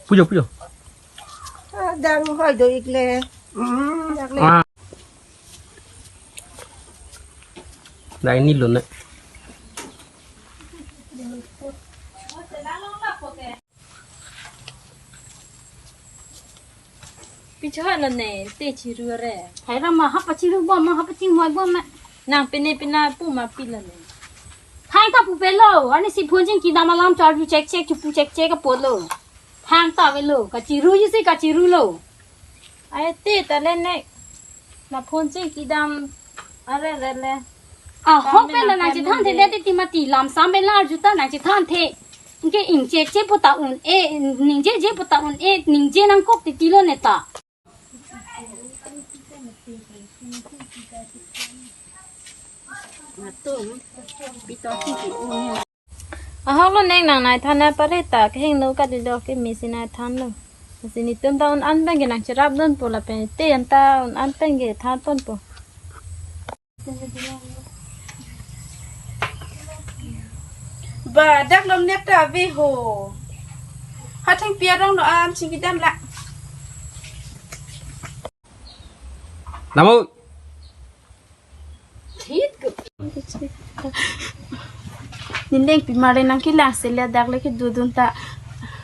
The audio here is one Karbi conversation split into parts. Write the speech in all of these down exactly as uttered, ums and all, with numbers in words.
Pujo, pujo. Ah, dang hoi do-ik le. Dak le. Ah. Dang ni lo ne. Pichot lo ne, te chiru re. Hai ra ma ha pachiru bom ma ha pachingvoi bom ma. Nang pine pina pu ma pi lo ne. Hai ta pu pe lo, ani si phone chingki dam alam charju chek chek chupu chek chek ka po lo. Thang ta avelo, kachiru ji si kachiru lo. Ai te ta le ne. Na phone chingki dam are re le. A, ho pe la nang chethanthe le te ti mati, lam sam pe la arju ta nang chethanthe. Inke ingche che pu ta un-e, ningje je pu ta un-e, ningje nangkok titi lo ne ta. Ahok lo neng nang nai than na pare ta kehingno ka di do ke misi nai than lo. Misi netum ta un an pen ke nang cherap dun po lapen te an ta un an pen ke than pon po. Ba, dak lom nek ta ave ho. Hatheng pi arong no an chingki dam la. Namo. Thit ko. Nindeng pi mare nang kilang sele dak le kedodun ta.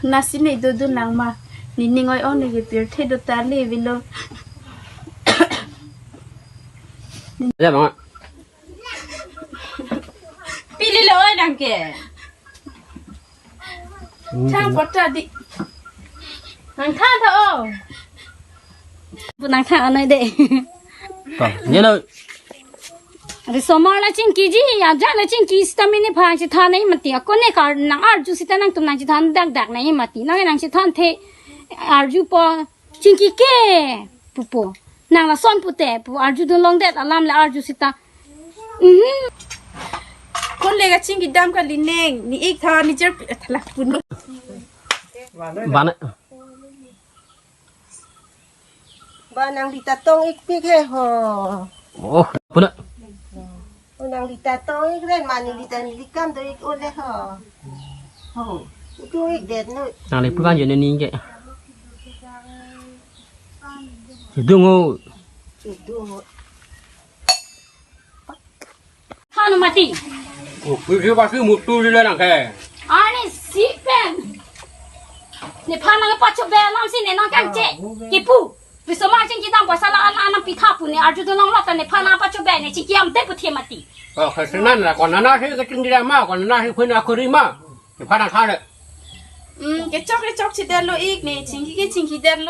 Nasi ne dodun lang ma. Nining oi on ne ke pirthe do ta le velo. Ya, bang. Pili lo oi nang ke. Hmm, thang pota di. Nang thang tha o. Pu nang thang anoi de. Ta, ye lo. Risomar la chingki ji, aja la chingki stamina pha chethannei mati. Ako ne kar nang arju sita nangtum nang chethan dak dak nai mati. Nang nang chethanthe arju po. Chingki ke, pupo. Nang lason pute, pu arjudun longdet alam le arju sita. Mhm. Kon le kachingki dam kali neng, ne-ik tha ne jer pi-, thalak pun. Bana. Ba nang di ta tong-ik pik he ho. Oh, puna. O nang di ta tong-ik ren mani di ta ni kam do-ik ole ho. Ho. Itu-ik det no. Nang le pukan jo ne ni ke. Sudung ho. Sudung ho. Than mati. O, pisi pasi mutu di le nang ke. Ani si pen. Nephan nang pacho be nam si ne nang kangche. Kipu. Risomar chingki dam paisa la an an pitha pu ne arjudun long lo ta nephan nang pacho be ne chingki am de pu the mati. O, kasinan la, konana he kachingki dam ma, konana he phun akuri ma. Nephan nang kha le. Hmm, kechok kechok chedetlo-ik ne, chingki ke chingki detlo.